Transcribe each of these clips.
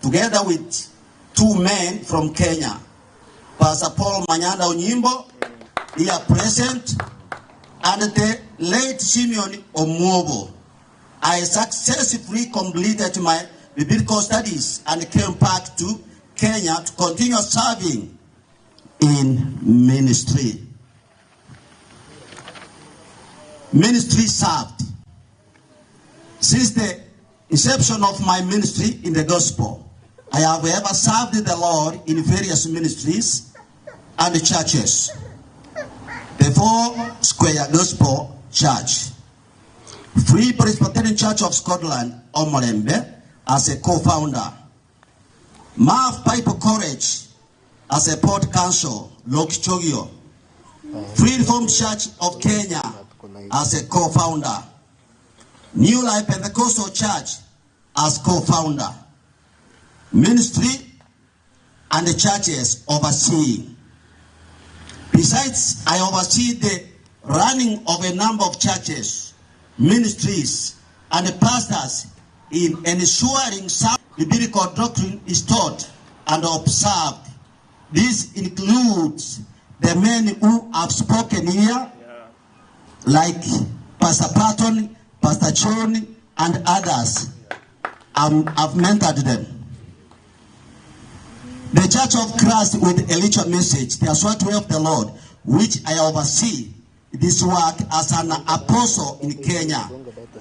together with two men from Kenya, Pastor Paul Manyanda Onyimbo, here present, and the late Simeon Omuobo. I successfully completed my biblical studies and came back to Kenya to continue serving in ministry. Ministry served. Since the inception of my ministry in the gospel, I have ever served the Lord in various ministries and churches. The Four Square Gospel Church, Free Presbyterian Church of Scotland, Omolembe, as a co-founder, Mav Piper College as a port council, Lokichogio, Free Reformed Church of Kenya as a co-founder, New Life Pentecostal Church as co-founder, ministry and the churches overseeing. Besides, I oversee the running of a number of churches, ministries, and pastors in ensuring sound biblical doctrine is taught and observed. This includes the men who have spoken here, like Pastor Patton, Pastor Chon, and others. I've mentored them. The Church of Christ with Elijah message, the Assured Way of the Lord, which I oversee this work as an apostle in Kenya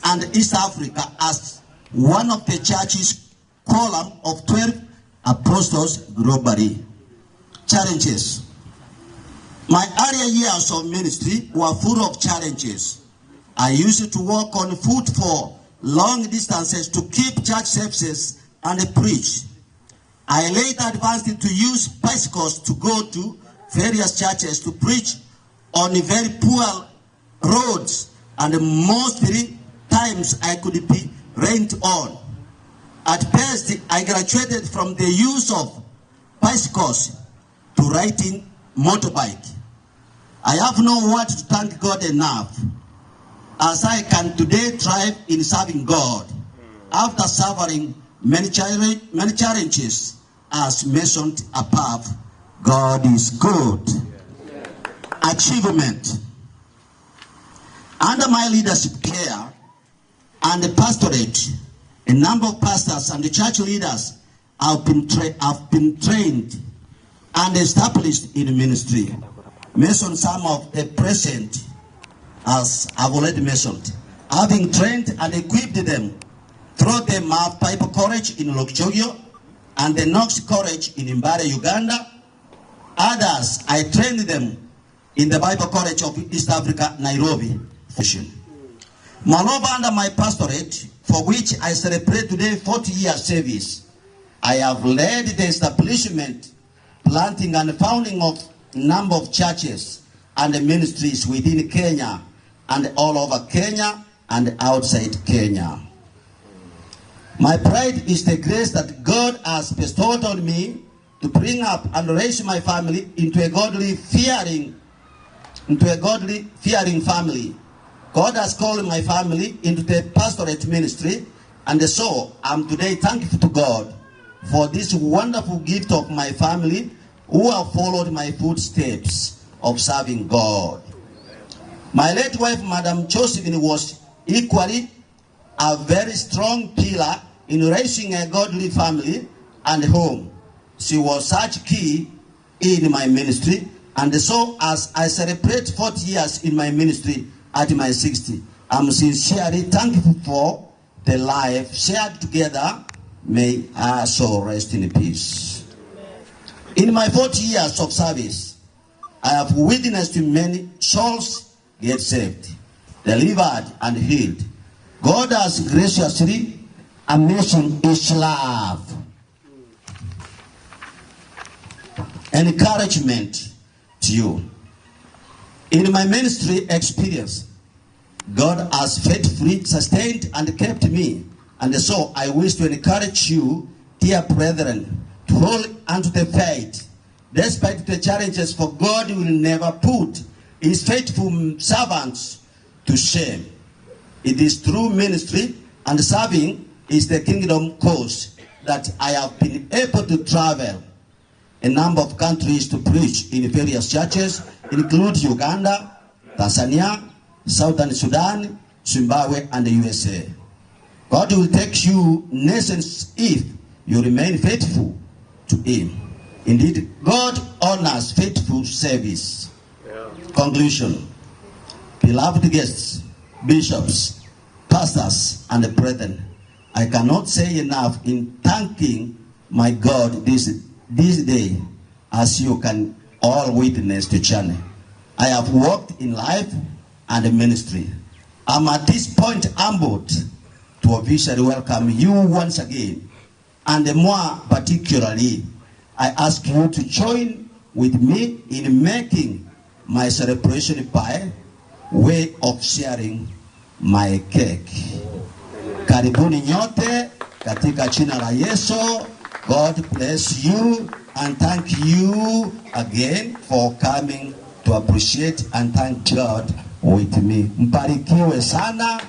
and East Africa as one of the church's column of 12 apostles globally. Challenges. My earlier years of ministry were full of challenges. I used to walk on foot for long distances to keep church services and preach. I later advanced to use bicycles to go to various churches to preach on very poor roads, and mostly times I could be rained on. At best, I graduated from the use of bicycles to riding motorbike. I have no word to thank God enough, as I can today thrive in serving God after suffering many challenges as mentioned above. God is good. Achievement. Under my leadership care and the pastorate, a number of pastors and the church leaders have been trained and established in ministry. Mention some of the present, as I've already mentioned, having trained and equipped them through the Mav Bible College in Lokichogio and the Knox College in Mbare, Uganda. Others, I trained them in the Bible College of East Africa, Nairobi. Moreover, under my pastorate, for which I celebrate today 40 years service, I have led the establishment, planting and founding of a number of churches and ministries within Kenya and all over Kenya and outside Kenya. My pride is the grace that God has bestowed on me to bring up and raise my family into a godly fearing family. God has called my family into the pastorate ministry, and so I'm today thankful to God for this wonderful gift of my family who have followed my footsteps of serving God. My late wife, Madam Josephine, was equally a very strong pillar in raising a godly family and home. She was such key in my ministry, and so as I celebrate 40 years in my ministry at my 60, I'm sincerely thankful for the life shared together. May our soul rest in peace. In my 40 years of service, I have witnessed many souls get saved, delivered, and healed. God has graciously amazing His love. Encouragement to you. In my ministry experience, God has faithfully sustained and kept me, and so I wish to encourage you, dear brethren, to hold unto the faith, despite the challenges, for God will never put His faithful servants to shame. It is through ministry and serving is the kingdom cause. that I have been able to travel a number of countries to preach in various churches, including Uganda, Tanzania, Southern Sudan, Zimbabwe, and the USA. God will take you nations if you remain faithful to Him. Indeed, God honors faithful service. Conclusion. Beloved guests, bishops, pastors, and brethren, I cannot say enough in thanking my God this day, as you can all witness the journey I have walked in life and ministry. I'm at this point humbled to officially welcome you once again, and more particularly, I ask you to join with me in making my celebration by way of sharing my cake. Karibuni nyote katika jina la Yesu. God bless you and thank you again for coming to appreciate and thank God with me. Mbarikiwe sana,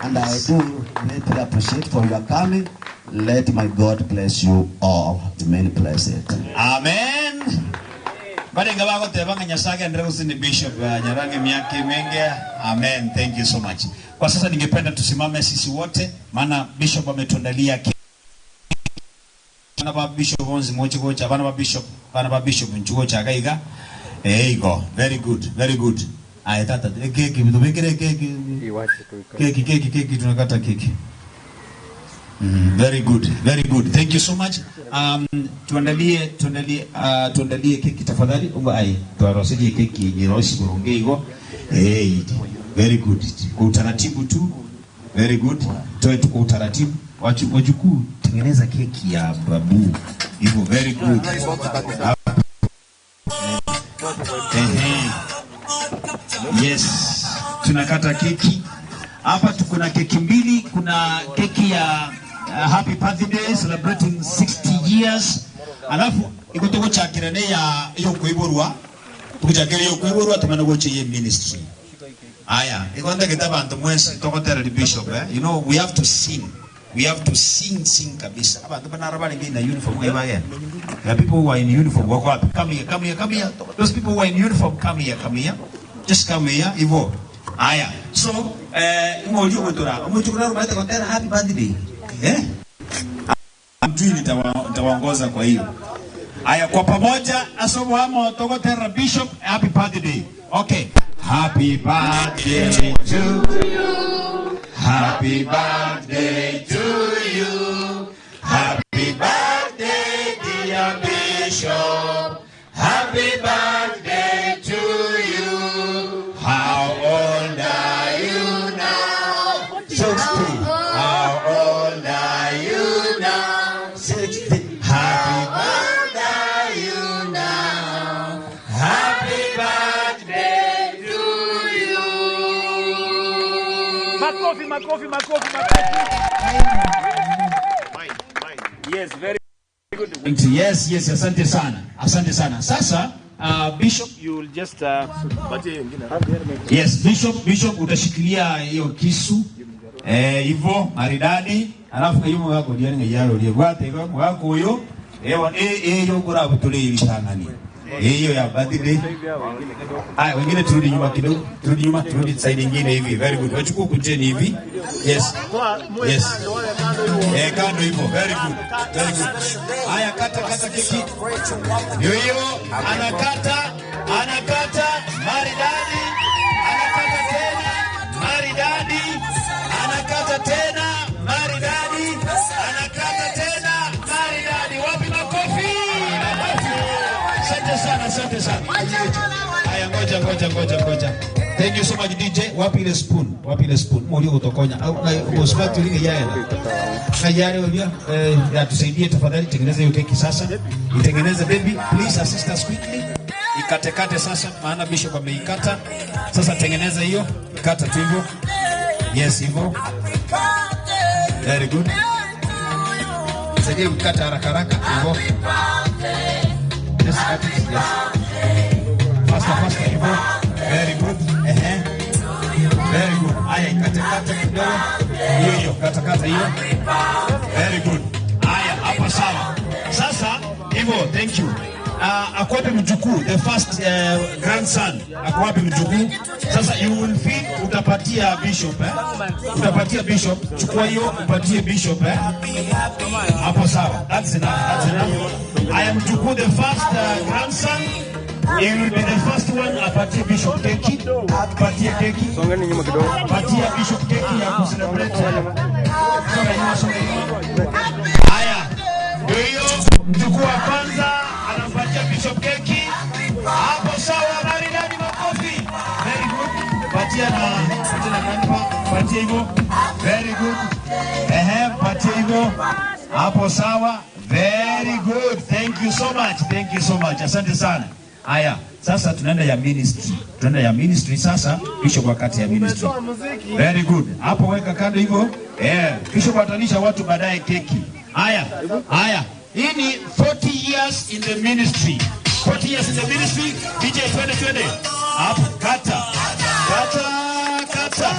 and I do greatly appreciate for your coming. Let my God bless you all. Remain blessed. Amen. Badenga bako tebanga Nyasaye ndreusini Bishop Nyarange miaka mingi. Amen. Thank you so much. Kwa sasa ningependa tusimame sisi wote, maana Bishop ametuandalia bana ba Bishop onzi mochi gocha bana ba Bishop, bana ba Bishop nchuo cha gaiga. There you go. Very good. Very good. Aya tata keki mtubekere keki. Keki keki keki tunakata keki. Very good. Very good. Thank you so much. Tuandalie keki tafadhali. Umba ai tuarosije keki nyerosi burunge higo. Hey, very good. Kwa utaratibu tu. Very good. Toe tu kwa utaratibu. Wajukuu tengeneza keki ya babu. Hivyo very good. Yes, tunakata keki. Hapa kuna keki mbili, kuna keki ya happy birthday celebrating 60 years. Alafu iko tuko chakirane ya iyo kuiborwa. Tukuchakire iyo kuiborwa tumana goche ye ministry. Aya, iko ndaketa bantu mwesi tokotera di bishop You know we have to sing. We have to sing kabisa. Abantu banarabali na uniform kwa ibaya. The people who are in uniform wako wapi? Come here, come here, come here. Those people who are in uniform, come here, come here. Just come here, hivyo. Aya. So, ngolio mtura. Mchukura rumaita kontera happy birthday. Eh? Mtui nitawaongoza kwa hiyo. Aya, kwa pamoja asomo hamo tokotera Bishop happy birthday. Okay. Happy birthday to you. Happy birthday to you. Happy birthday dear Bishop. Happy birthday to you. How old are you now? 60. How old are you now? 60. Happy birthday you now. Happy birthday to you. Makofi, makofi, makofi, makofi. Yes, very good. Yes, yes, asante sana. Asante sana. Sasa Bishop, you will just yes, Bishop utashikilia hiyo kisu hivyo maridadi, alafu hiyo mwako diani ngiyalo liebwate kwa mwako huyo yo kura butule ilishangani. Hiyo ya birthday. Haya, wengine turudi nyuma kidogo, turudi nyuma, turudi side nyingine hivi. Very good. Wachukua kujeni hivi. Yes. Yes. Kando hivyo. Very good. Very good. Haya, kata keki. Ndio hiyo, anakata maridadi, anakata tena maridadi, anakata tena maridadi, anakata tena maridadi. Wapi makofi? Makofi. Asante sana, asante sana. Haya, ngoja. Thank you so much DJ. Wapi ile spoon? Wapi ile spoon? Moli utokonya. Au usipati ile yaya. Kayari wabia, ya tusaidie tafadhali, tengeneza hiyo keki sasa. Itengeneze baby, please assist us quickly. Ikatekate sasa, maana Bishop ameikata. Sasa tengeneza hiyo, kata tu hivyo. Yes, hivyo. Very good. Saidie kukata haraka haraka hivyo. Yes, cut it. Yes. Faster hivyo. Very good. Very good. Aya, ikate kidogo. Hiyo, kata hiyo. Very good. Aya, hapa Hivyo, thank you. Ako wapi mjukuu? The first grandson. Ako wapi mjukuu? Sasa you will feed, utapatia bishop, eh? Utapatia bishop. Chukua hiyo upatie bishop, eh? Hapo sawa. That's enough. That's enough. I am mjukuu, the first grandson. He will be the first one apatie bishop keki. Patie keki. Songeni nyuma kidogo. Patia bishop keki ya kucelebrate. Songa nyuma, songa nyuma. Haya. Ndio hiyo mjukuu wa kwanza anampatia bishop keki. Hapo sawa, maridadi, makofi. Very good. Patia na grandpa, patia hivyo. Very good. Ehe, patia hivyo. Hapo sawa. Very good. Thank you so much. Thank you so much. Asante sana. Haya, sasa tunaenda ya ministry. Tunaenda ya ministry sasa, bishop wakati ya ministry. Very good. Hapo weka kando hivyo. Eh, bishop atalisha watu baadaye keki. Haya, haya. Hii ni 40 years in the ministry. 40 years in the ministry. DJ, twende twende. Hapo kata. Kata, kata.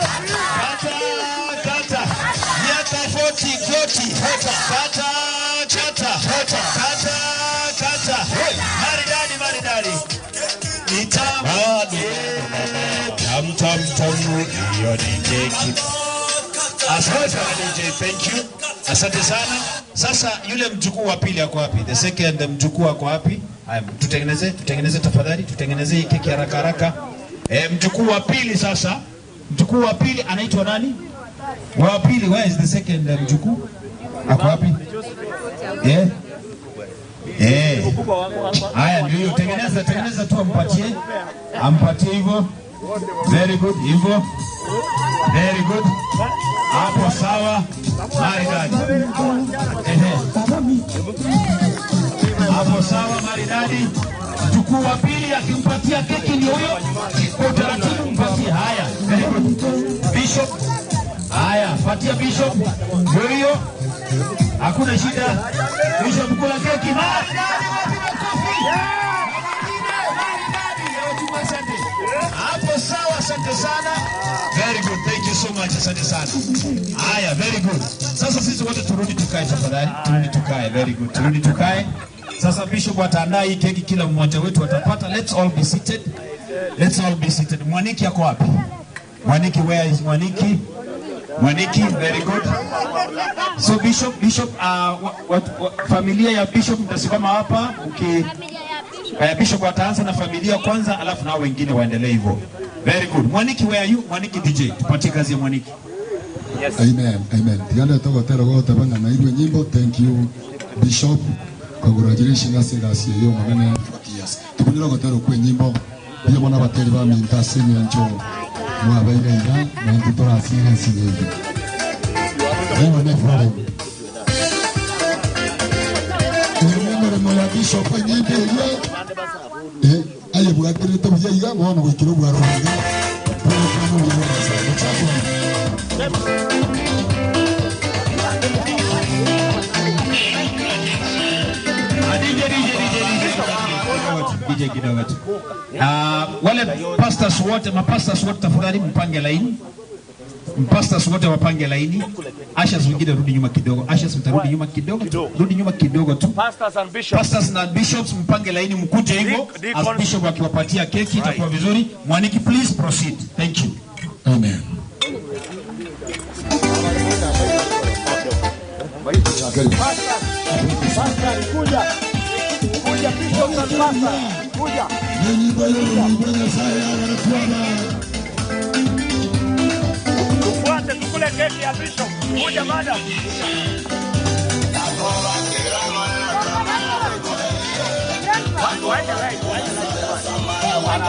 Kata, kata. Miaka 40, 40. Kata, kata. Kata, kata. Maridadi, maridadi. Ni tamu. Tam, tam, tamu. Hiyo ni keki. Asante sana DJ, thank you. Asante sana. Sasa yule mjukuu wa pili ako wapi? The second mjukuu ako wapi? Haya, tutengeneze, tutengeneze tafadhali, tutengeneze hii keki haraka haraka. Eh, mjukuu wa pili sasa. Mjukuu wa pili anaitwa nani? Wa pili, where is the second mjukuu? Ako wapi? Eh? Eh. Haya ndio hiyo, tengeneza, tengeneza tu ampatie. Ampatie hivyo. Very good, hivyo. Very good. Hapo sawa. Maridadi. Ehe. Hapo sawa, maridadi. Mjukuu wa pili akimpatia keki ndio huyo. Kwa utaratibu mpatie. Haya. Very good. Bishop. Haya, patia bishop. Ndio hiyo. Hakuna shida. Bishop, kula keki. Maridadi, wapi makofi? Maridadi. Ya asante. Hapo sawa, asante sana. Very good. Thank you so much. Asante sana. Haya, very good. Sasa sisi wote turudi tukae tafadhali. Turudi tukae. Very good. Turudi tukae. Sasa bishop ataandaa hii keki, kila mmoja wetu atapata. Let's all be seated. Let's all be seated. Mwaniki ako wapi? Mwaniki, where is Mwaniki? Mwaniki, very good. So Bishop, familia ya Bishop mtasimama hapa uki Bishop ataanza na familia kwanza, alafu nao wengine waendelee hivyo. Very good. Mwaniki, where are you? Mwaniki DJ, tupatie kazi ya Mwaniki. Amen, amen. Tiganda togotero gote bana na irwe nyimbo. Thank you, Bishop. Congratulations ase gasi yo manene 40 years. Tukunira gotero kwe nyimbo. Iyo bona bateri ba minta senior ncho. Mwa baire ira na ntutora senior senior. Ewa ne fare. Urumeno ya Bishop nyimbo iyo. Eh, aye bwakire to buya iga bono gukiro bwa ruga. DJ, DJ, DJ, DJ kidogo tu. Wale pastors wote, mapastors wote tafadhali mpange laini. Pastors wote wapange laini. Ushers wengine rudi nyuma kidogo. Ushers mtarudi nyuma kidogo tu. Rudi nyuma kidogo tu. Pastors and bishops. Pastors na bishops mpange laini mkuje hivyo. As bishop akiwapatia keki itakuwa vizuri. Mwaniki, please proceed. Thank you. Amen. Pastor, kuja. Kuja bishops and pastors. Kuja. Tufuate tukule keki ya bishop. Kuja madam. Waende right, waende right.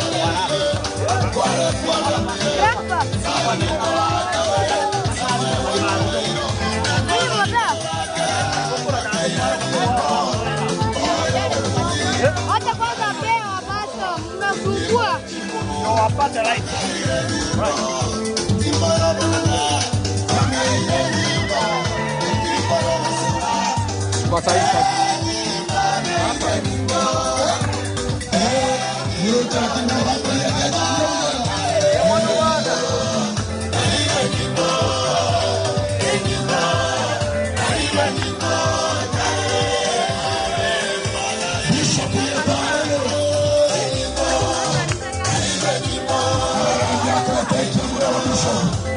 Hata kwanza pewa basi mnafungua. No, wapate right. Right. Kwa sahihi sasa. Thank you for our bishop.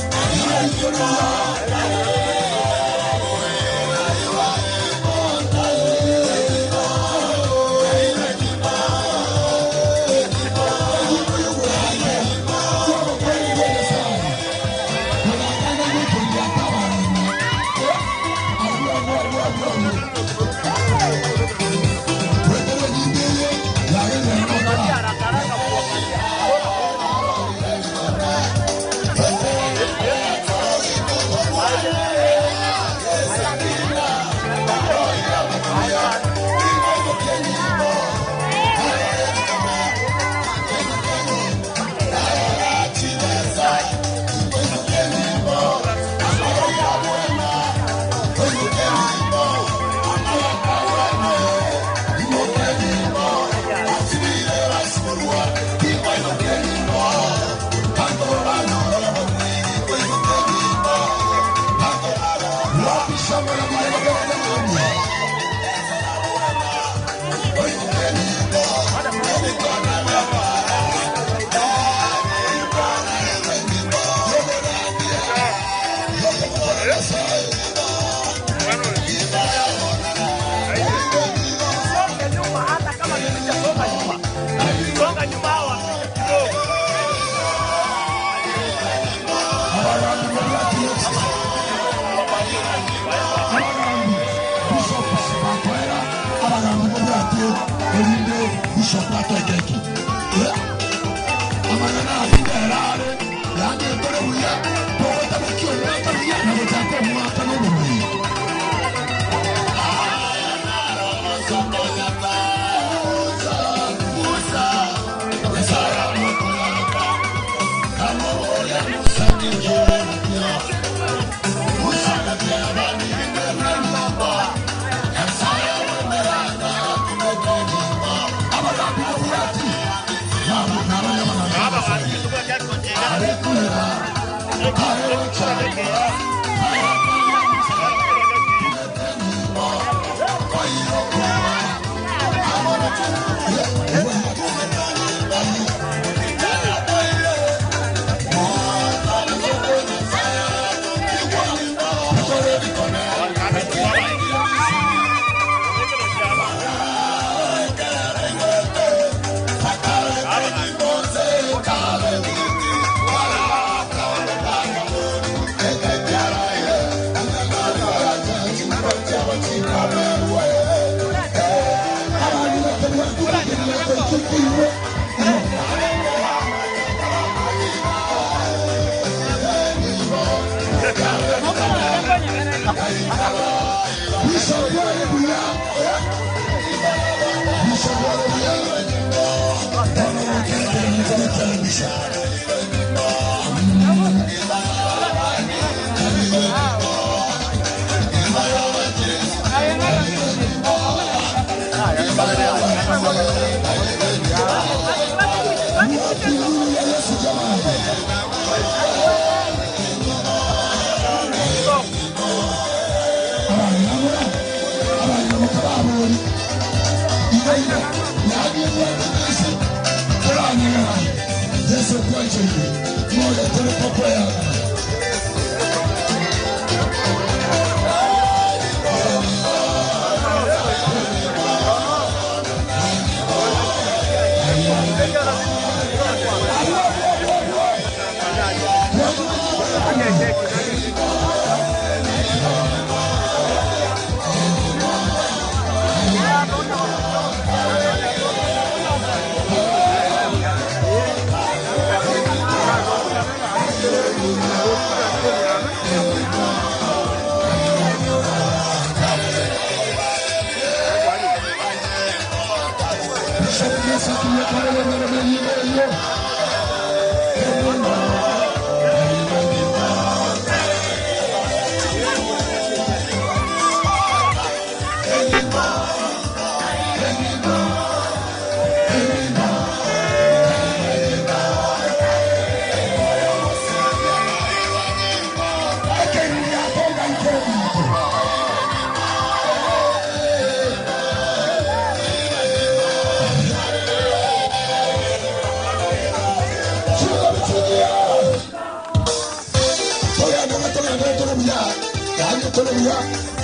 Korea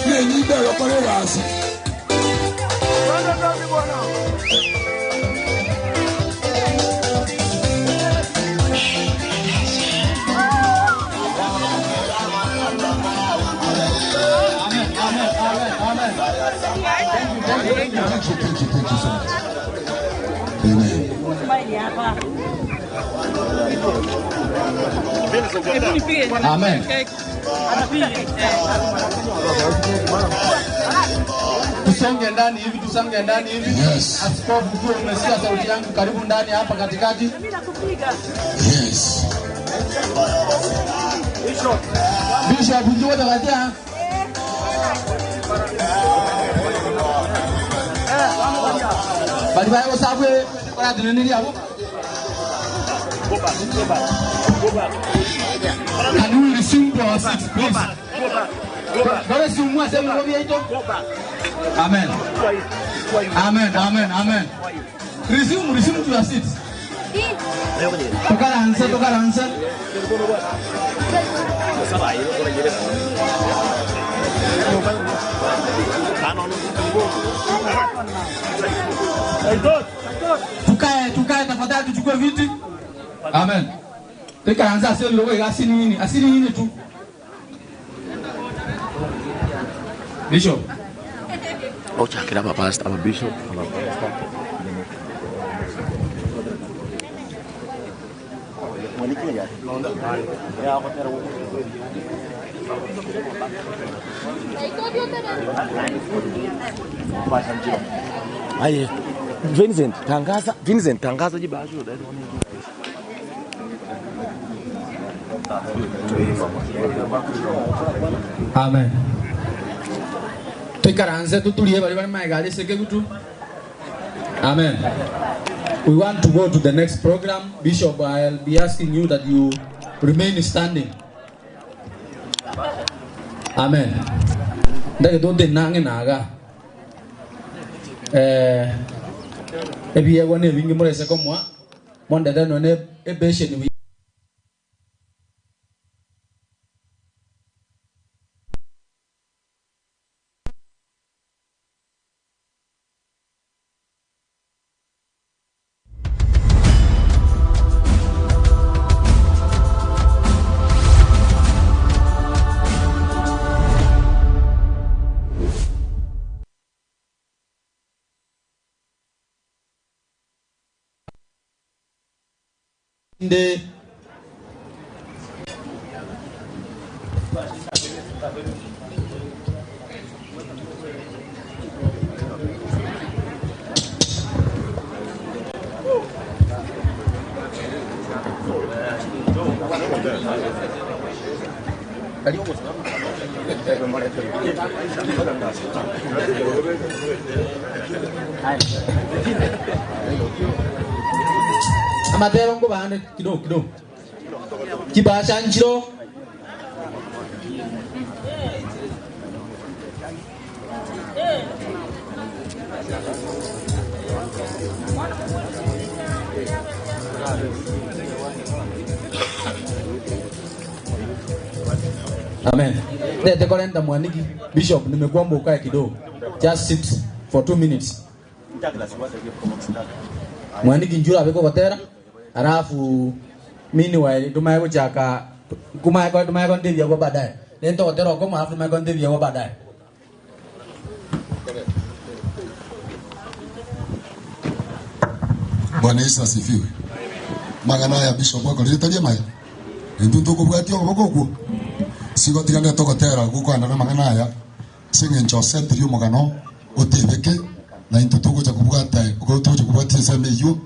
ne nyimbe yokore gasi. Thank you so much. Amen. Amen. Tusonge ndani hivi, tusonge ndani hivi. Yes. Askofu, kwa umesikia sauti yangu, karibu ndani hapa katikati. Yes. Bishop, njoo takatia. Bali bayo sabwe kwa dinini hapo. Can we resume to our seats, please? Go back. Amen. Amen, amen, amen. Resume to your seats. Toka answer. Tukae tafadhali tuchukue viti. Amen. Tukaanza sio logo asili nini tu. Bishop. Ocha kila pastor, I'm a bishop, I'm a pastor. Aye, Vincent tangaza jibasho. Amen. Tukaranze tutulie bali bali maigari seke kutu. Amen. We want to go to the next program. Bishop, I'll be asking you that you remain standing. Amen. Ndage donde nange naga. Ebi yego ne bingi murese komwa. Monde dano ne ebeshe ni de amatero ngo bande kidogo kidogo kibasha nchiro Amen. Tete korenda mwaniki Bishop, nimekuomba ukae kidogo. Just sit for 2 minutes. Mwaniki njura abeko kotera. Alafu mimi wa tumaye kuchaka kumaye kwa tumaye kwa ndivyo kwa baadaye. Nento kotera kwa alafu tumaye kwa ndivyo kwa baadaye. Bwana Yesu asifiwe. Magana ya Bishop wako litalia maya. Ndio kubwati oboko sigo tigane togotera gukwana na magana aya singencho setri omogano otebeke na into tugocha kubwata uko tugocha kubwata sema iyo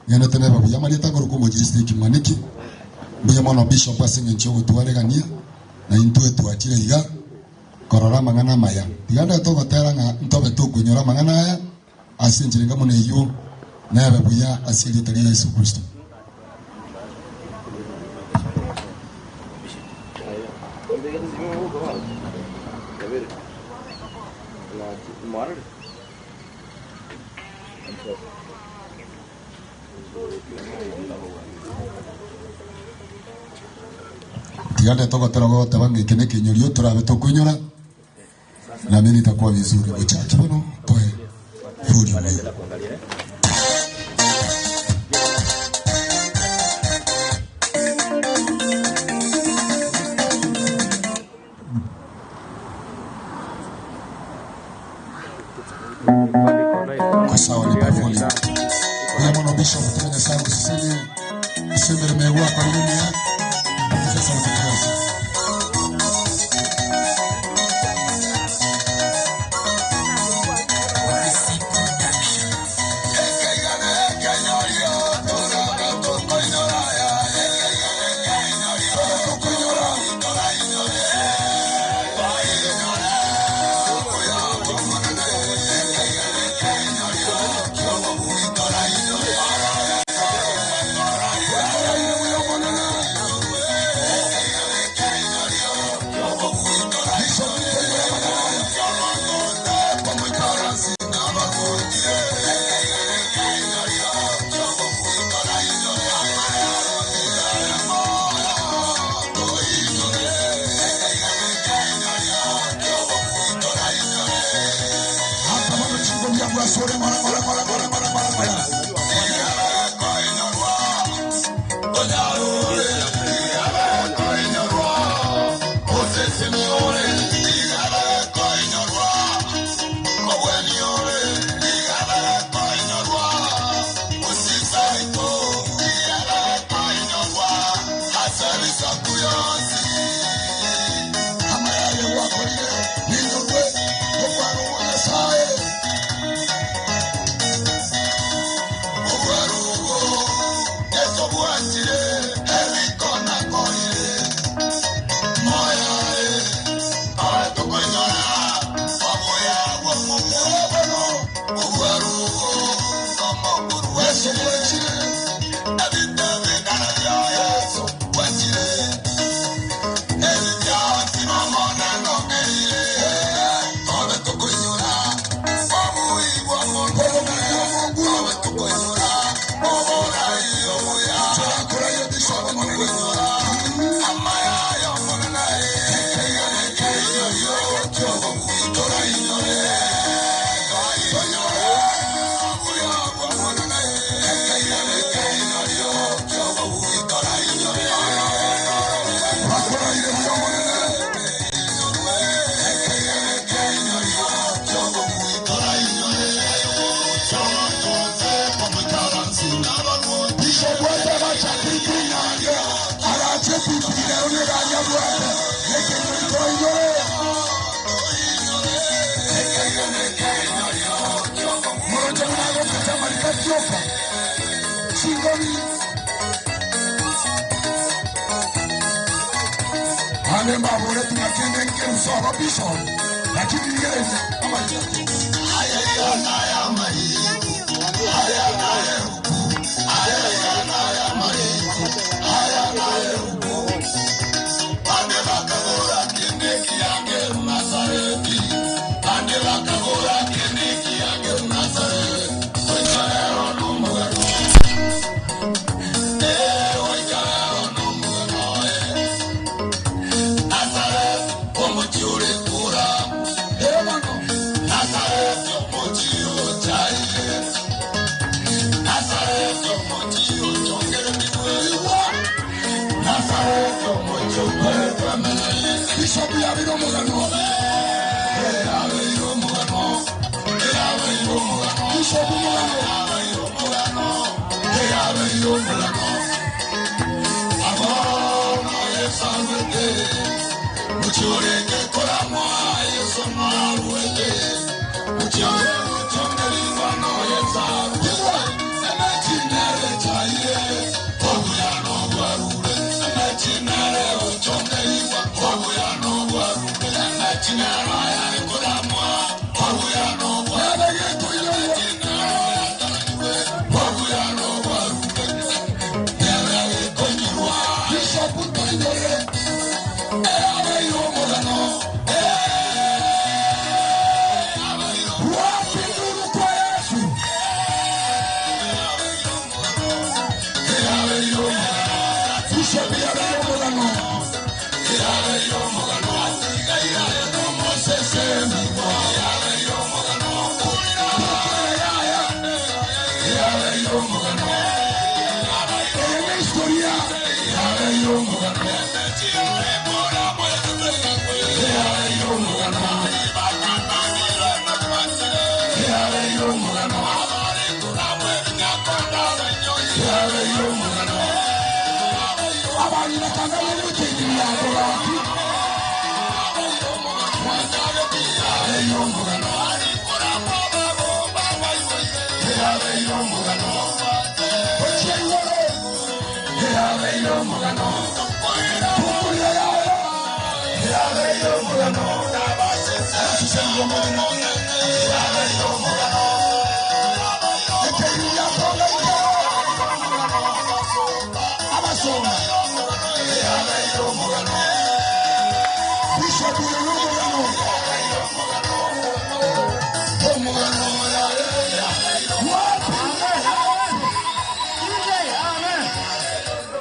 ngene tene babu yamarita ngoro kumujirisi kimwaniki mbuya mono Bishop asingencho gutwaregania na into etwachire iga korora magana maya tigane togotera nga ntobe tukunyora magana aya asinjirenga mune iyo nabe buya asili tali Yesu Kristo. Tigane togotera goteba ng'eke ne kinyurio turabe tukunyora Na mimi nitakuwa vizuri. Uchaki bono toe volume. Kwa sawa ni volume. Huyo mwana bishop tena sana usiseme useme nimeua kwa nini ya? Sasa utakaza.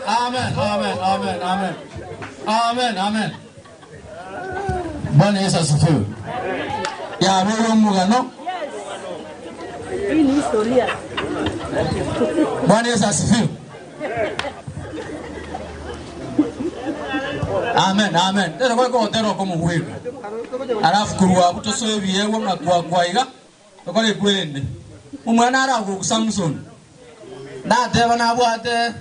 Amen, amen, amen, amen. Amen, amen. Bwana Yesu asifiwe. Ya wewe mugano? Yes. Hii ni historia. Bwana Yesu asifiwe. Amen, amen. Tena kwa kwa tero kwa muhwega. Alafu kurwa butoso biyewe na kwa kwaiga. Tokore kwende. Umwana ara Samson. Ndateba nabwate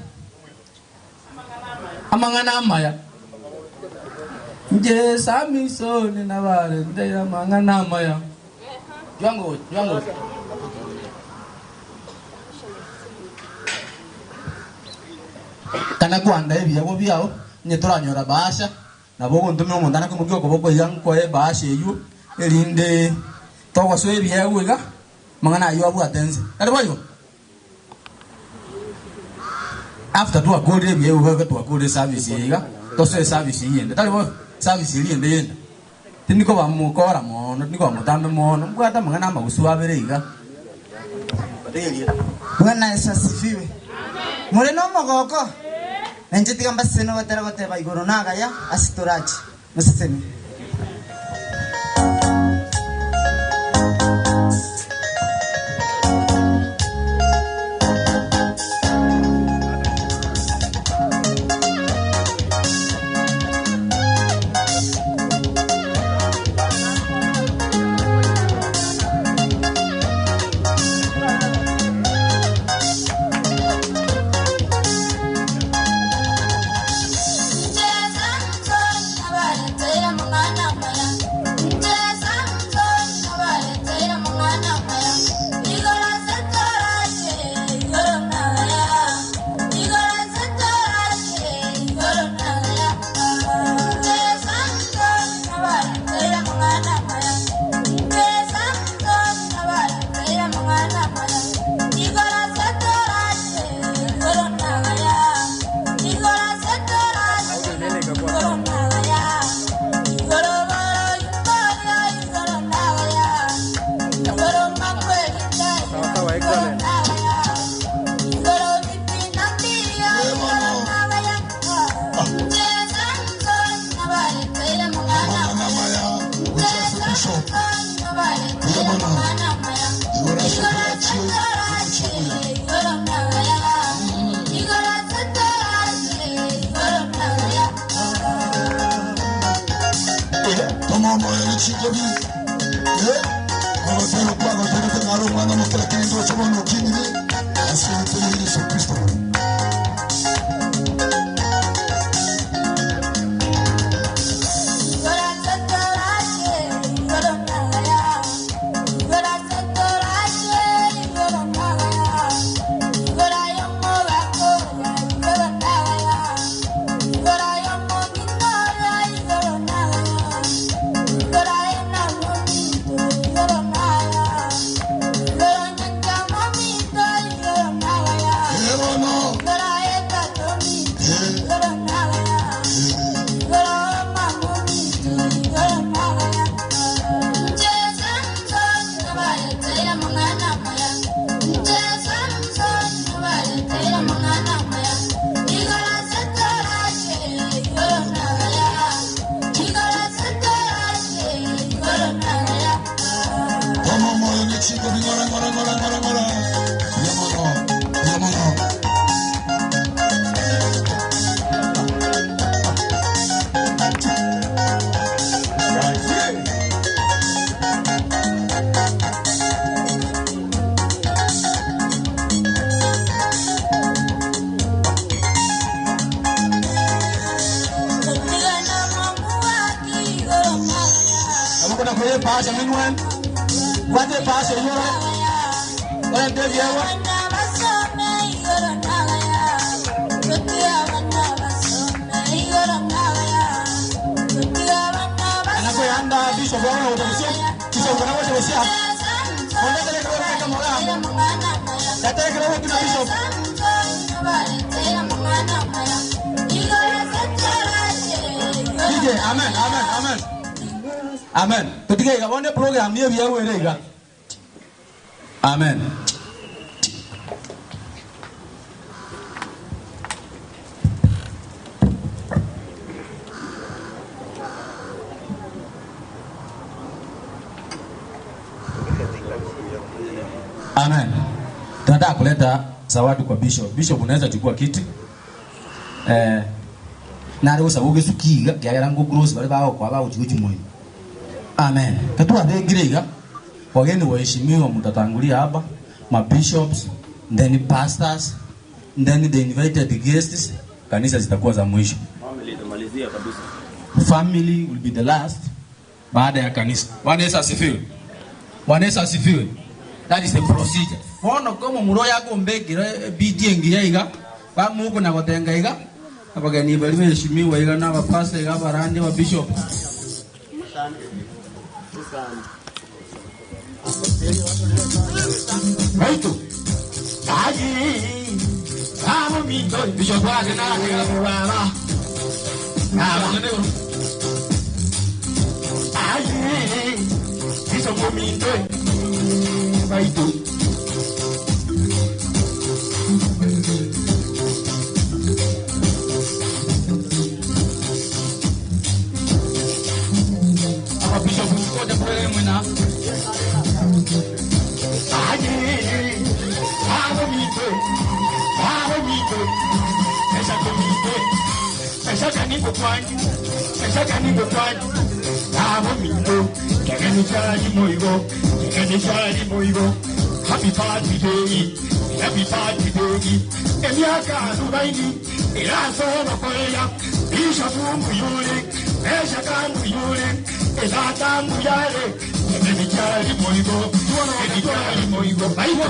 amangana amaya. Nje Samson na bare ndera mangana amaya. Jwango, jwango. Kana kwanda ebiyago byao nyetoranyora basha nabo ntumire omonto ana kumugio okoboko iga nkoe basha eywo erinde togosoa ebiyago iga mang'ana aywo abwate nse kare boigo after twakore ebiyago iga twakore service iga tosoe service yende tari bo service eri ende yende tiniko bamukora mono tiniko bamutambe mono mbwata mang'ana amagusu abere iga. Bwana Yesu asifiwe. Mure no mogoko nenje tigamba seno batera bateba igoro nagaya asitorachi museseni. Kere pasha minwen. Wate pasha yoro. Wale ndevi yawa. Anakwenda bishop wao utakusia. Bishop wana wote wosia. Ondele kwa kama mola. Tataka kwa tuna bishop. DJ, amen, amen, amen. Amen. Tutige gabone program ye biya were iga. Amen. Amen. Tunataka kuleta zawadi kwa bishop. Bishop unaweza chukua kiti. Na leo sababu gesukiga kyagera ngo gross bali bao kwa bao chikuchi moyo. Amen. Tatua degirega wageni waheshimiwa mtatangulia hapa, ma bishops, then pastors, then the invited guests, kanisa zitakuwa za mwisho. Family itamalizia kabisa. Family will be the last baada ya kanisa. Bwana Yesu asifiwe. Bwana Yesu asifiwe. That is the procedure. Bono kama muro yako mbegire BD ngiya iga, ba muko na gotenga iga. Abageni bali waheshimiwa iga na bapastor iga barandi ba bishop. Right. Aji. Amo mi bishop wa na na na. Aji. Bishop mi Right. Happy party day, happy party day. Emiaka arubaini, eraso makoya, Bishop Muyule, Eshaka Muyule, Elata Muyale, Emichari Moigo, Emichari Moigo, Aibo,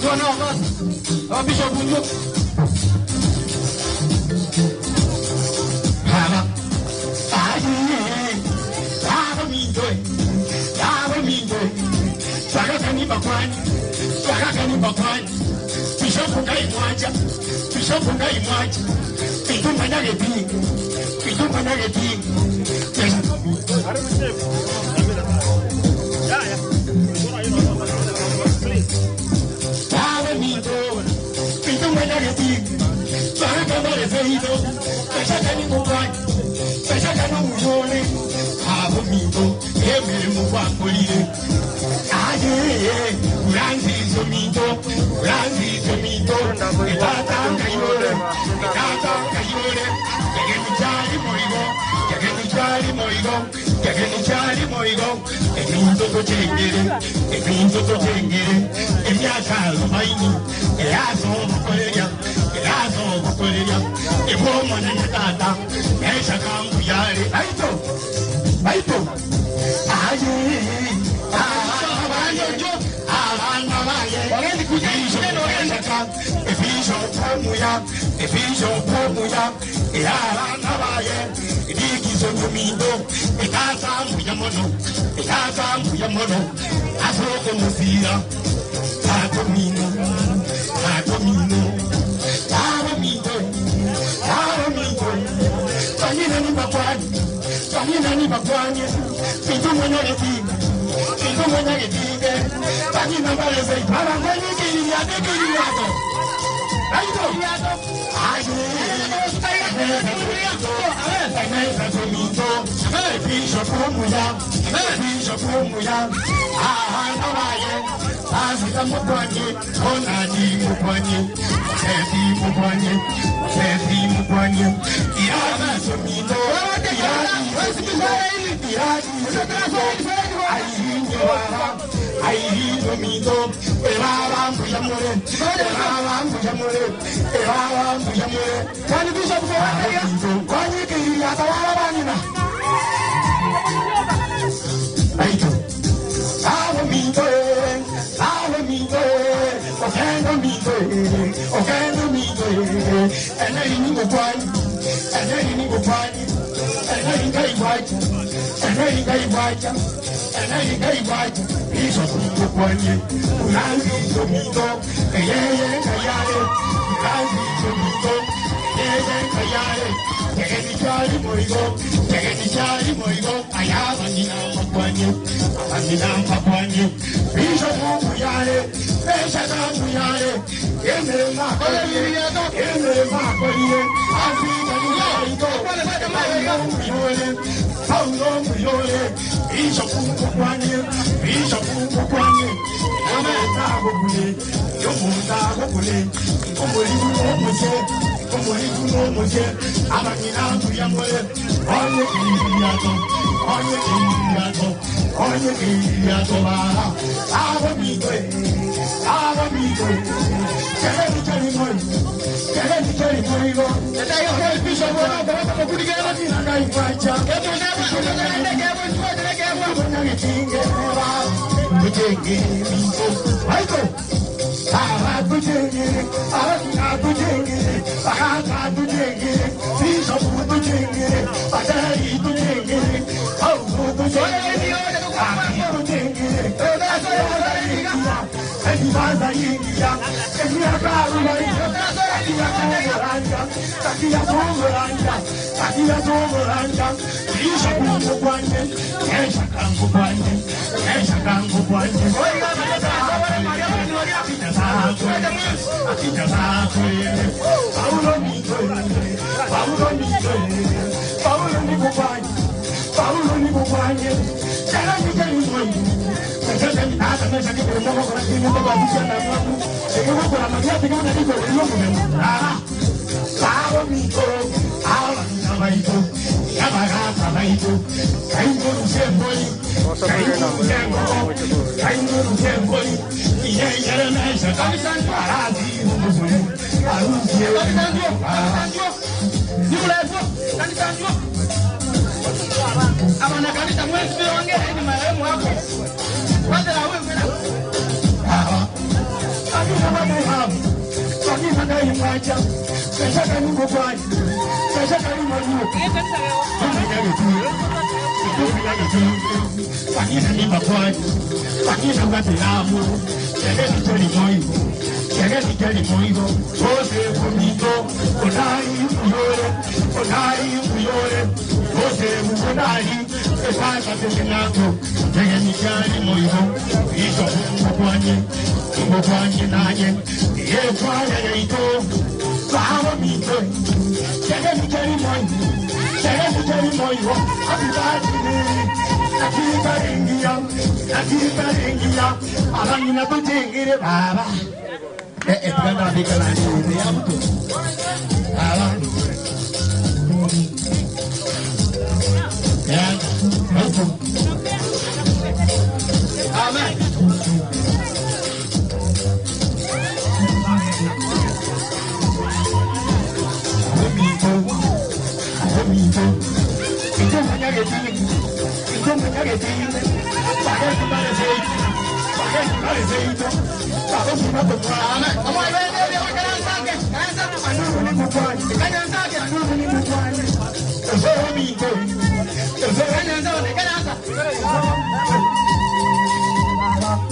Tuana Mas, Bishop Muyule. Haba, aye, haba mindoy, haba mindoy. Sakakani bakwani, sakakani bakwani. Bishop ngai mwaja, bishop ngai mwaja. Pitumba nage pi, pitumba nage pi. Haba mindoy, pitumba nage pi. Sakakani feito, sakakani bakwani, sakakani muyole. Haba mindoy, emele mukwakolile. Aye, uranzi zominto, etata kayole, kegeni chali moigo, kegeni chali moigo, eminto to chengere, emiaka lumaini, eraso bukoleria, ebomo na tata, esha kambu yale, aito, aito, aye.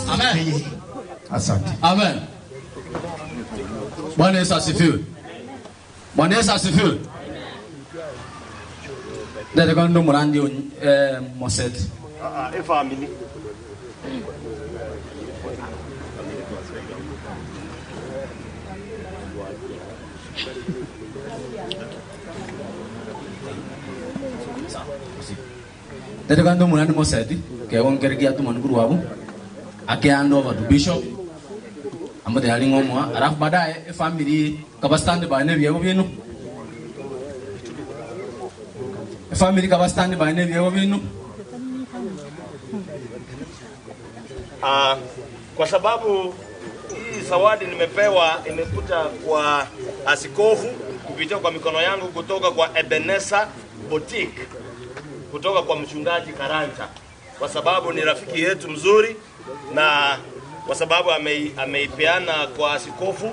Amen. Asante. Amen. Bwana Yesu asifiwe. Bwana Yesu asifiwe. Ndere kondo murandi Moset. E family. Ndere kondo murandi Moset ke wongergia tu manukuru wabu. Ake hand over to Bishop. Ambaye alingomwa alafu baadaye family kaba stand by ne byebo binu. Family kaba stand by ne byebo binu. Kwa sababu hii zawadi nimepewa imekuja kwa asikofu kupitia kwa mikono yangu kutoka kwa Ebeneza Boutique. kutoka kwa mchungaji Karanja, kwa sababu ni rafiki yetu mzuri na kwa sababu ameipeana kwa askofu.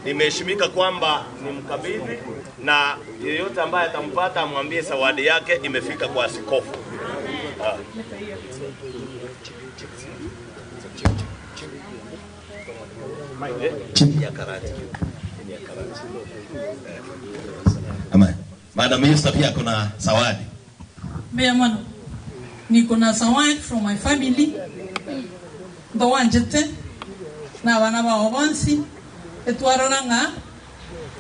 Nimeheshimika kwamba ni mkabidhi, na yeyote ambaye atampata amwambie zawadi yake imefika kwa askofu. Amen. Madam Yusta pia kuna zawadi. Mea mano. Niko na zawadi from my family. Ndo wanjete na bana ba bonsi etwarora nga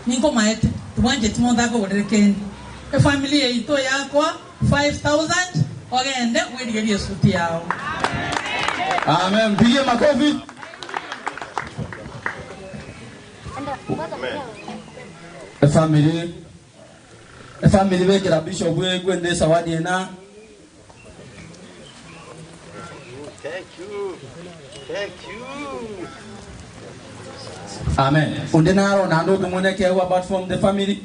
ninko maete tuwanje tumonda ko gorekeni. E family yeito yakwa 5000 ogende wirigerie suti yao. Amen. Pigie makofi. Family bekera bishop wegwende zawadi ena. Thank you. Thank you. Amen. Undenaro na ndo tumoneke about from the family.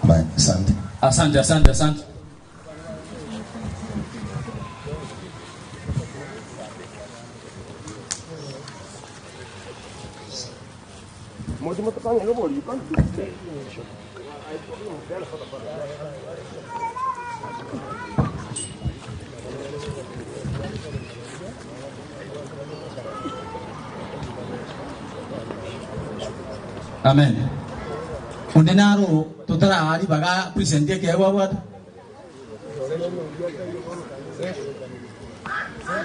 Amen. Asante. Asante, asante, asante. Amen. Undenaro tutara ari baga presente ke wa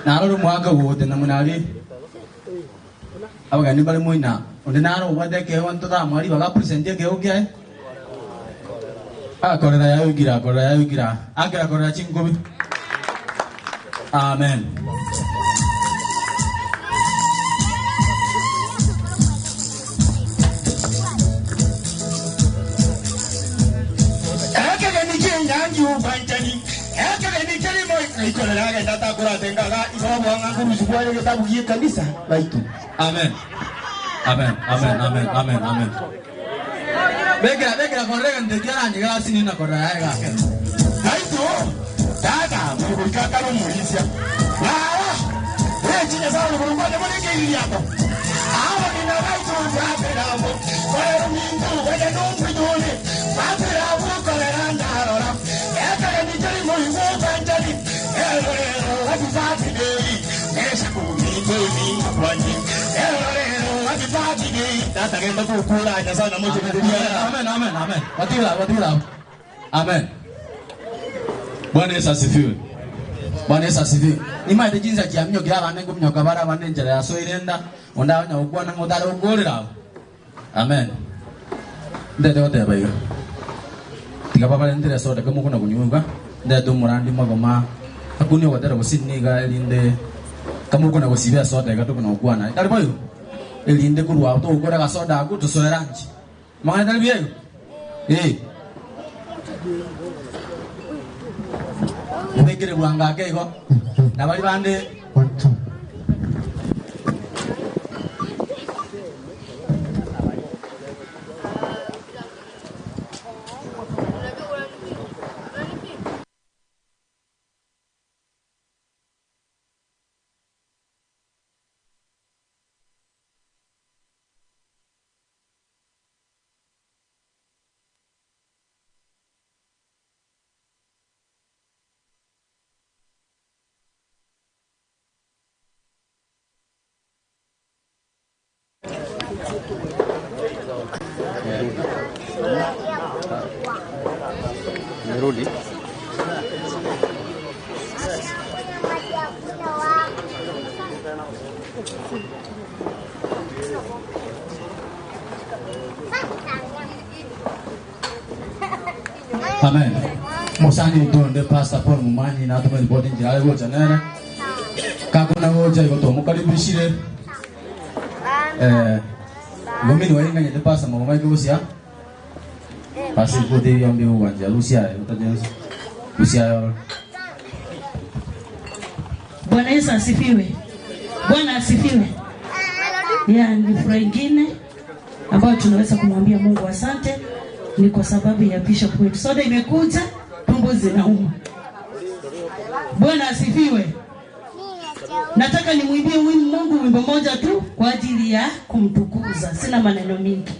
naro mwaka wote na munari abagani bali moina undenaro wade ke wa tutara mwari baga presente ke okia akorera ya ugira korera ya ugira agira korera chingobi. Amen. Amen. Amen. Amen. Amen. Amen. Amen. Bekra bekra korrega ndekiara nyigara sinina korrega. Aitu. Tata mukaka no mulisia. Lawa. Echinya sawo kurungwa nemoleke iliapo. Awa nina baitu bapera mo. Korero mintu wede no mpidule. Bapera mo korera ndarora. Ekere ni mo iwo banjali. Ero ero happy birthday. Esha kumiko ni kwani. Ero ero happy birthday. Tata genda kukura na sana moto ndio. Amen, amen, amen. Watila, watila. Amen. Bwana Yesu asifiwe. Bwana Yesu asifiwe. Ni jinsi ya mnyo kila banengo mnyo kabara banenjera ya soirenda onda nya okwana ngotara ogorera. Amen. Ndete wote bayo. Tiga baba ndire soda kama kuna kunyuga. Ndete murandi magoma. Akuni watera gusiniga elinde kama kuna gusibia soda gato kuna okwana. Dali bayo. Elinde kurwa to okora ga soda aku tusoeranji. Mangana dali biyo. Eh. Ubekere bwanga kego na bali bande Merudi. Amen. Musani utonde Pastor Paul Mumanyi na atume ripoti njira yo chanera. Kakuna goja iko mukaribishire. Ngomini wainganya de pasa mama ikusia. Pasi kuti yombi uwanja Lucia utajenza. Lucia. Bwana Yesu asifiwe. Bwana asifiwe. Ya ni furaha nyingine ambayo tunaweza kumwambia Mungu asante ni kwa sababu ya bishop wetu. Soda imekuja Tumbo zinauma. Bwana asifiwe. Nataka nimwimbie Mungu wimbo moja tu kwa ajili ya kumtukuza. Sina maneno mingi.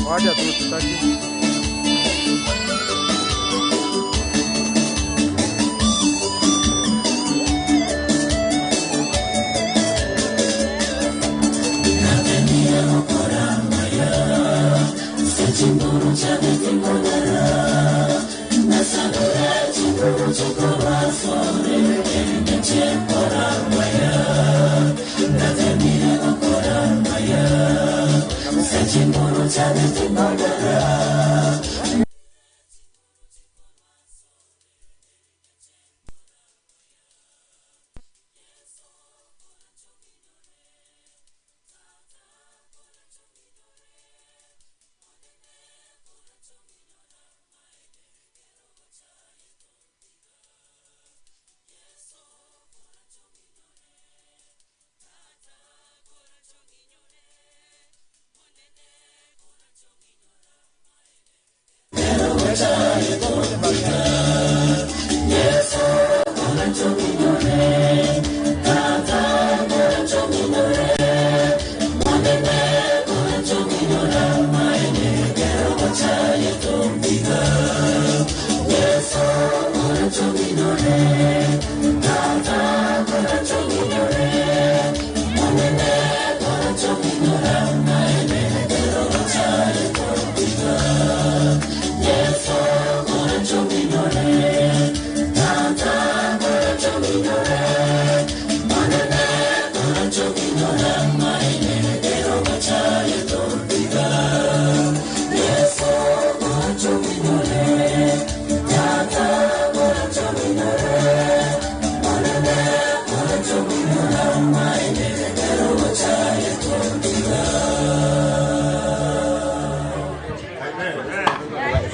Wacha tu tutaki.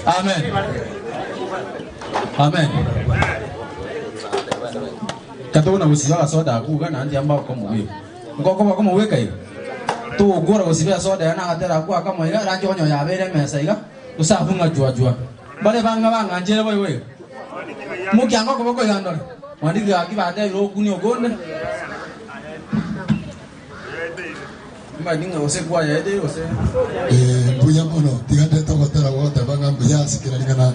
Amen. Amen. Katona usizala soda kuga na ndi ambao kama wewe. Ngoko kama weka hiyo. Tu gora usibia soda yana hatera kwa kama ila rangi onyo ya bere mesa iga usafunga jua jua. Bale banga banga njere boy wewe. Mukiango koboko yandore. Mwandiki akibate ro kuni ogonde. Mbadinga ose kwa yede ose. Mbuya mono tigande togotera wote banga mbuya sikiraringana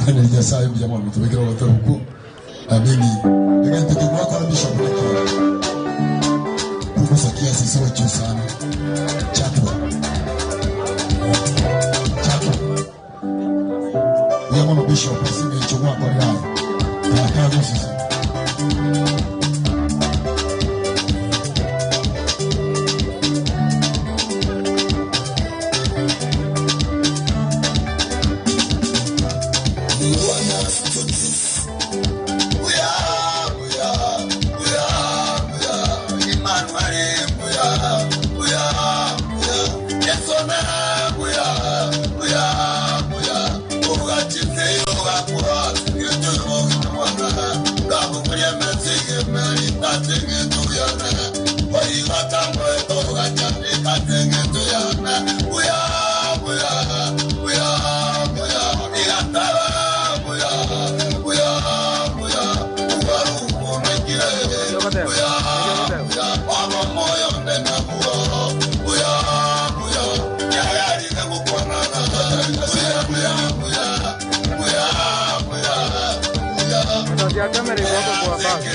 na Nyasaye mbuya mono tubikira gotera uko. Amini. Egente kimwako na bishop leki. Punguza kiasi sawa juu sana. Chapo. Chapo. Mbuya mono bishop singe chungwa kwa yao. Takago sisi. Gari iko kwa basi.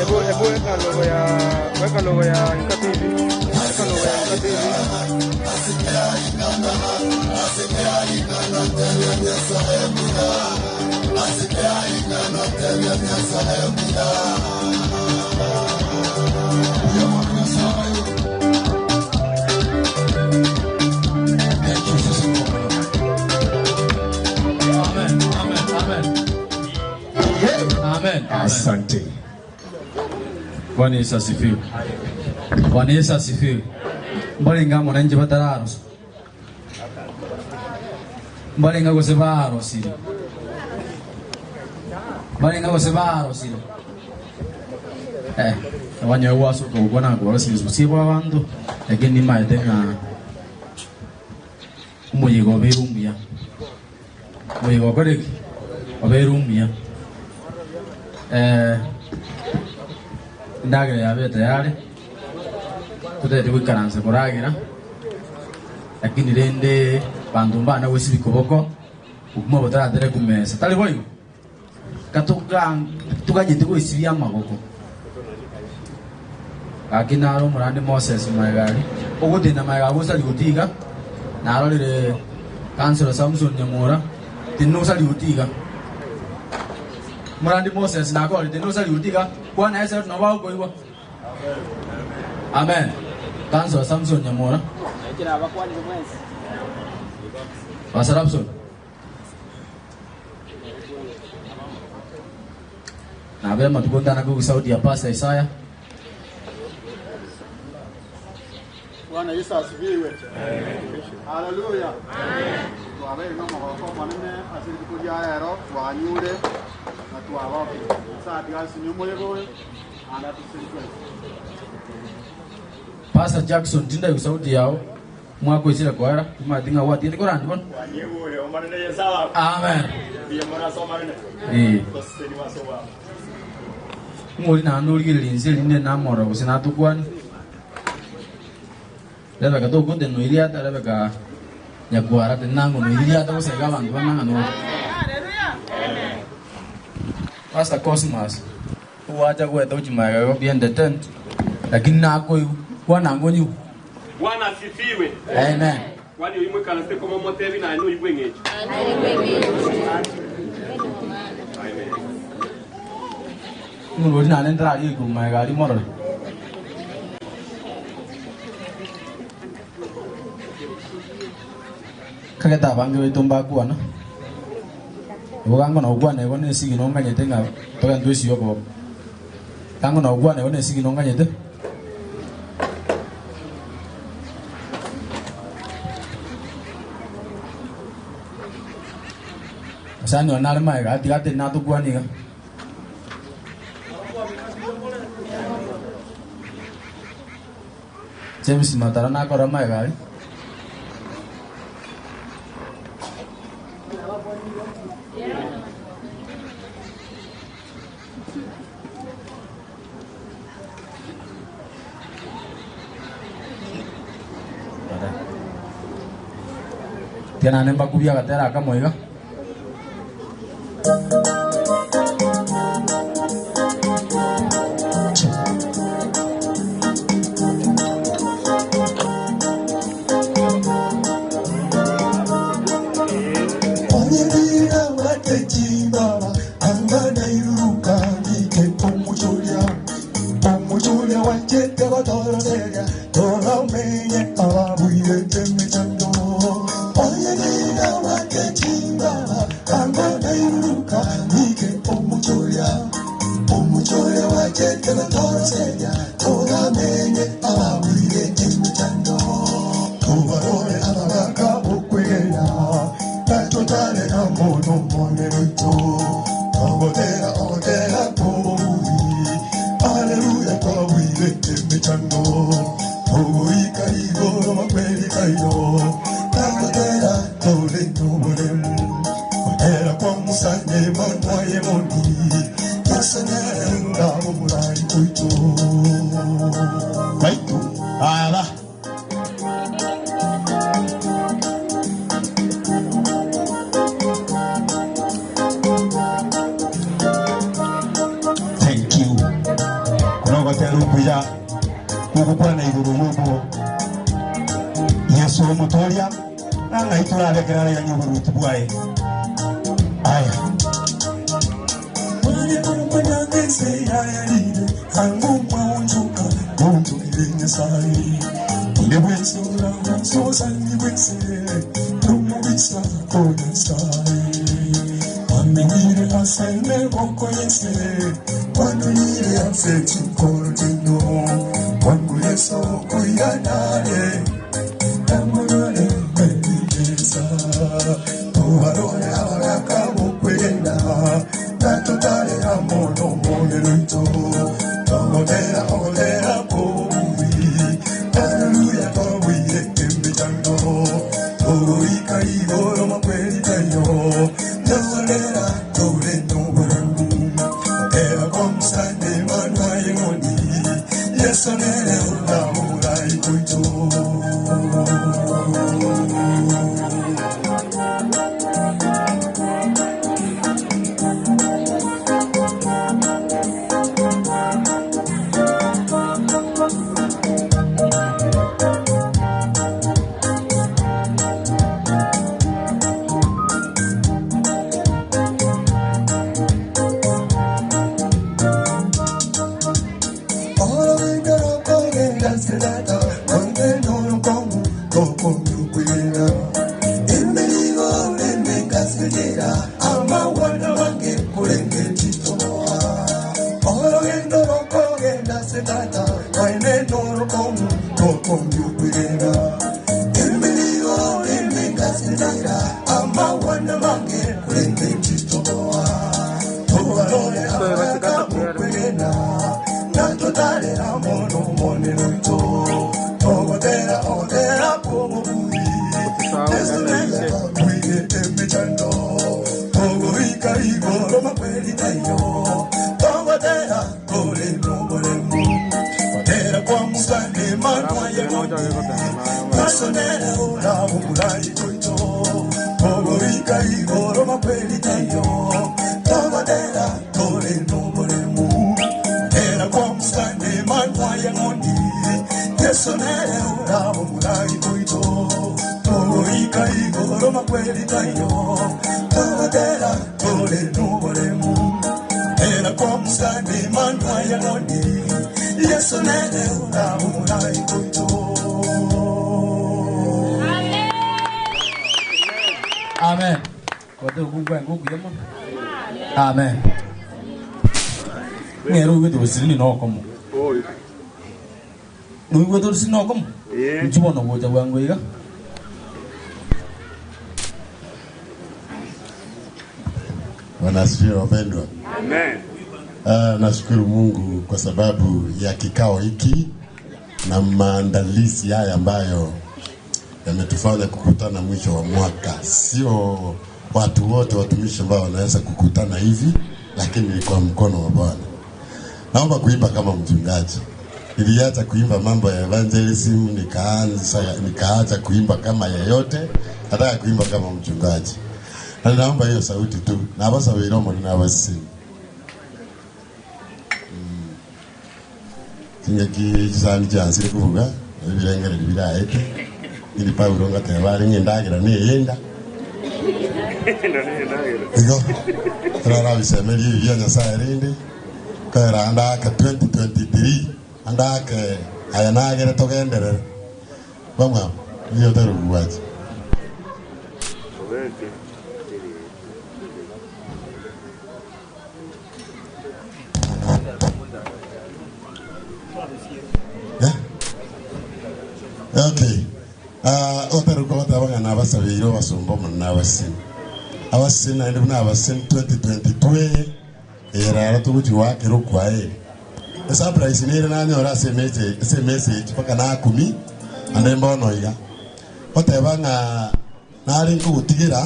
Ebu weka logo ya Inka TV. Weka logo ya Inka TV. Amen, amen, amen. Amen. Asante. Bwana Yesu asifiwe. Bwana Yesu asifiwe. Mbalenga mwananchi batararos. Mbalenga gose barosire. Mbalenga gose barosire. Abanya waso ko bwana ko barosire sibo abantu lakini maete nga umuyigo berumia. Umuyigo koreki oberumia. Ndagira yabe tayari tutete gwikaransa kuragira lakini rende bandu mbana gwesi bikoboko ukuma botaratere kumesa tali boyo katuga tuganyete gwesibia amagoko akina aro murande Moses maegari ogutina maega gusari gutiga narorire Councilor Samson Nyamura tinusari gutiga Murandi Moses nakori tinusari gutiga Bwana Yesu tunaomba kuiwa. Amen. Councilor Samson Nyamura. Pastor Samson. Na vema tukutana kwa sauti ya Pastor Isaiah. Bwana Yesu asifiwe. Haleluya. Amen. Tuwabe no moko manene asiri ero twanyure na twababe. Pastor Jackson tinda sauti yao mwako isira kwara tumadinga wati ndiko randi bon. Amen. Ngori na nuri linzi linde na moro kusina tukwani. Rebeka to kunde no iriata Rebeka nyakwara tenango no iriata kusega bantu bananga no. Pastor Cosmas uwacha gwetha uchimaga go behind the tent lakini nako bwana ngonyu Bwana asifiwe. Amen. Kwani uimwe kana se koma motebi na ino ibwengeje. Amen. Ngururi na nendra ri kumaga ri morore. Kageta bange betumba kuana. Ugango na ugwana ego ne sigi no nganyete nga toka ndwesi yoko. Kango na ugwana ego ne sigi no nganyete. Sani onare mai ga tigate na tu kwani ga. James Matara na kora mai ga. Tiana nemba kubia gatera akamoiga. nairuka nike omuchoria omuchoria wachete batoroseria togamenye ababwire emicando tubarore ababaka bokwegera natotale amono moneroito togotera ogotera koburi haleluya twabwire emicando togoika igoro makweri kairo natotera tole noboremu otera kwa musane manwaye mondi yasenera ngabo kuito baitu ala thank you kunogotera ukuya gugukwana iguru yugo Yesu omutoria nanga iturarekerera nyuguru tubwaye aya Amen. Amen. Ngero wetu usini no komo. Nui wetu usini no komo. Nchibono goja wangu iga. Bwana asifiwe wapendwa. Amen. Nashukuru Mungu kwa sababu ya kikao hiki na maandalizi haya ambayo yametufanya kukutana mwisho wa mwaka. Sio watu wote watumishi ambao wanaweza kukutana hivi, lakini kwa mkono wa Bwana. Naomba kuimba kama mchungaji. Niliacha kuimba mambo ya evangelism, nikaacha kuimba kama yeyote, nataka kuimba kama mchungaji. Na naomba hiyo sauti tu. Na basa wiromo na basi. Singeki sani jansi kuvuga, ibirengere biraete. Ili Paulo ngatebari ngindagira ni yenda. Igo. Rara bisemeri bya Nyasaye rindi. Kera andaka 2023 andaka aya nagere togenderere. Bamwa niyo taruguwaje. nabasabire basumba omonene abasini abasini naende buna abasini 2022 erara tuguchiwakera okwaeri esurprise nere nanyora ase message mpaka nakumi ande mbono iga oteba ng'a nari nkogutigira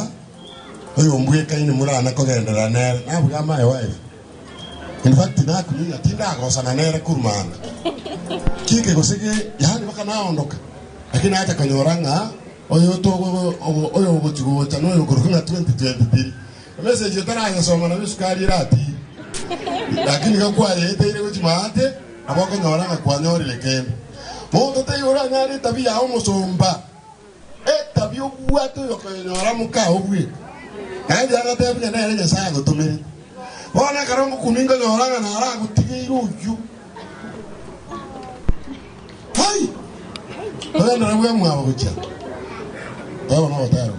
oyo mbwekaine murana kogendera nere nabuga my wife. In fact nakumi tindagosana nere kurumana kike gosige yani mpaka naondoka lakini acha kanyora ng'a oyo togo oyo gochigocha noyo kuruka 2023 message tarayasoma na bisukari rati lakini kakwaye ire gochimate abo kanyora ng'a kwanyorire kende mondo tayora ng'ari tabia omusumba etabia obwato yokonyora muka obwe naende agatebia nere Nyasaye agotumire bona karongo kuminga nyoranga na aragutigeire oyu hai ona narabwa mwabo gocha baba no bataro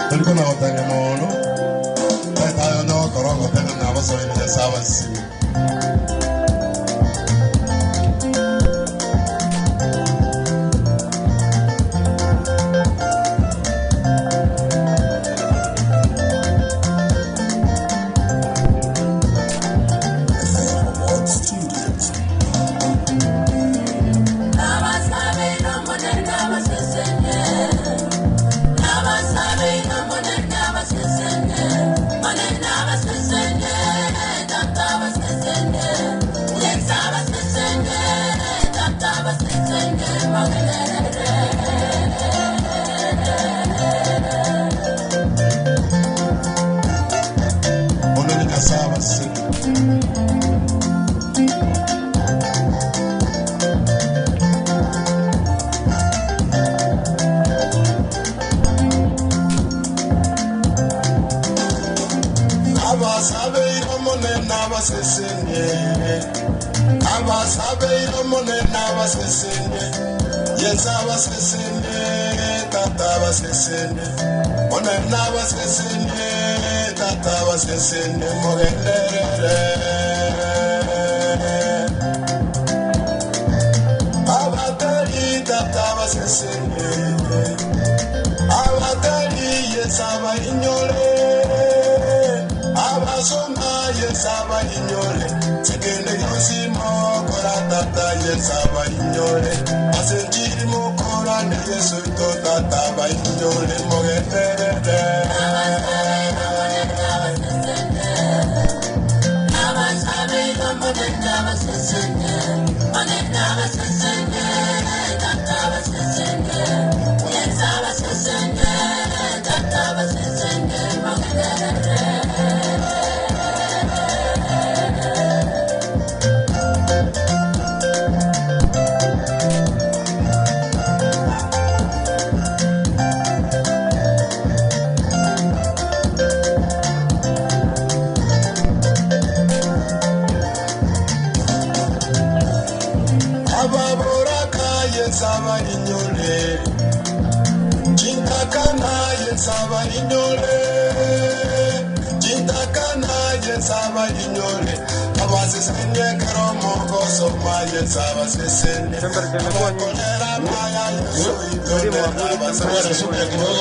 turiko na batanga mono tayo no korongo tena na basoine Nyasaye basimi.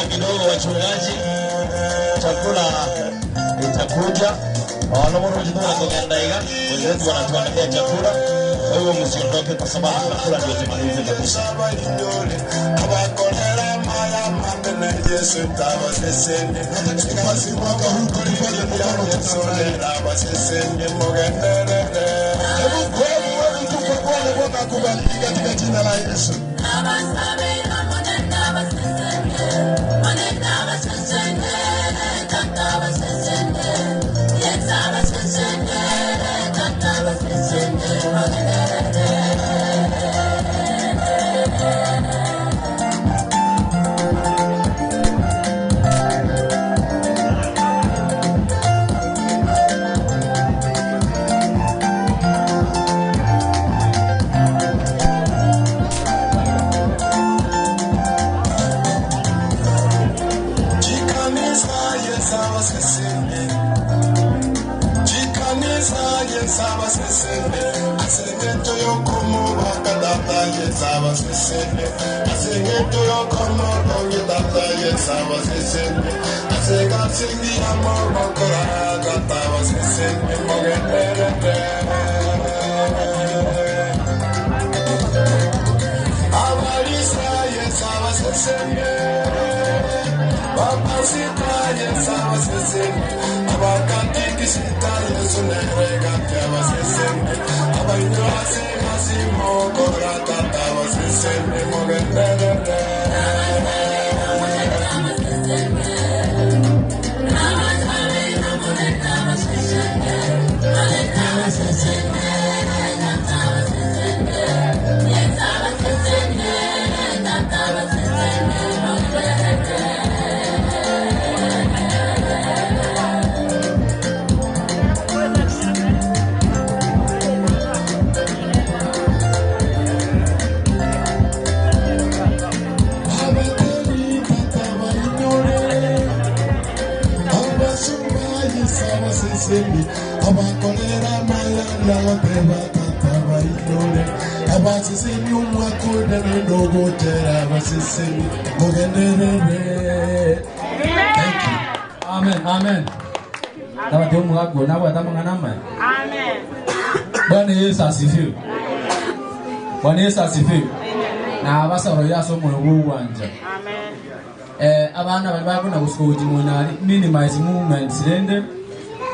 Kidogo wachungaji, chakula itakuja. Wenzetu wanatuandalia chakula, kwa hiyo msiondoke kwa sababu tunakula ndio tumalize kabisa. Katika jina la Yesu. abasesene Amen, amen. Amen. Bwana Yesu asifiwe. Bwana Yesu asifiwe. Na abasoro yaso mu buwanja. Amen. Abana bali bakuna gusukuji munari minimize movements rende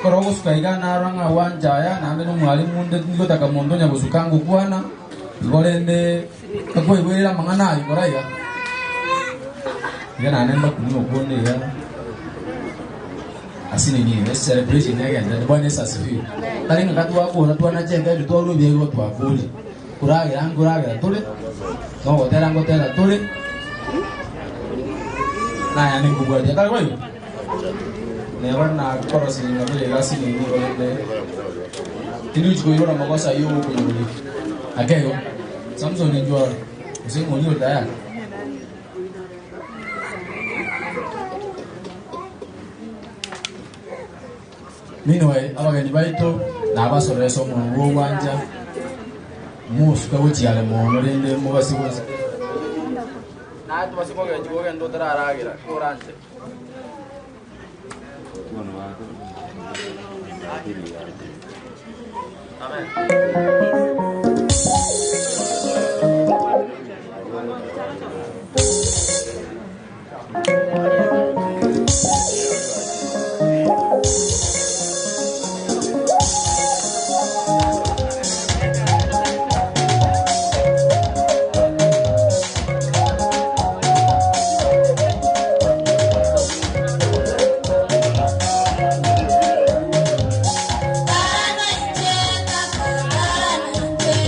korogo sukaiga naranga wanja ya nambe no mwalimu nde ngotaka mondonya gusukangu kwana igorende akwebwera mangana igoraiga igana nemba kunyo kuone ya asini ni celebration yake Bwana Yesu asifiwe. Tari ngatu wako na twana chenga ndio twaro twakuri kuragira nguragira tuli no gotera ngotera tuli na ya ningubwatia tari kwa hiyo nero na korosi ngabire gasi ni ngorende tinuji koyora makosa yo kuyuri akeyo Samson njua usingo nyo tayari Meanwhile, abageni baito nabasoreso mu wanja musuka gochiale mono rende mubasibuzi na tubasiboge njiboge ndo tararagira koranje Amen. Thank you.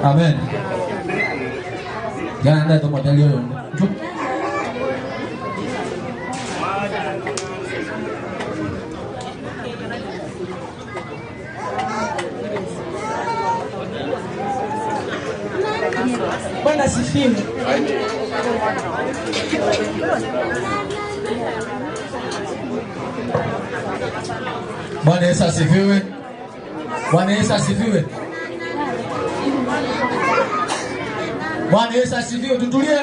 Amen. Jana tumwatalia huyo. Bwana asifiwe. Bwana Yesu asifiwe. Bwana Yesu asifiwe. Bwana Yesu asifiwe. Tutulie.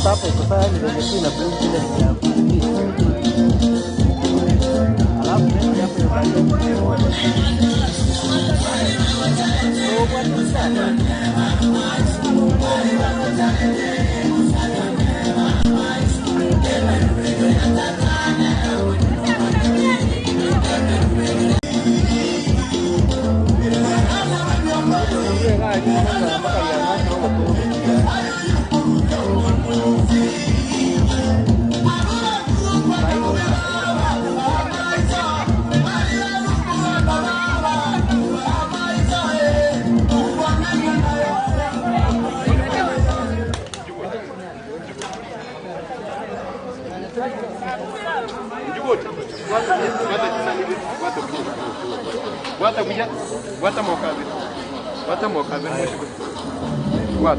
Sasa hapo iko sawa, ni venye tu ina blink ile ya alafu next hapo What?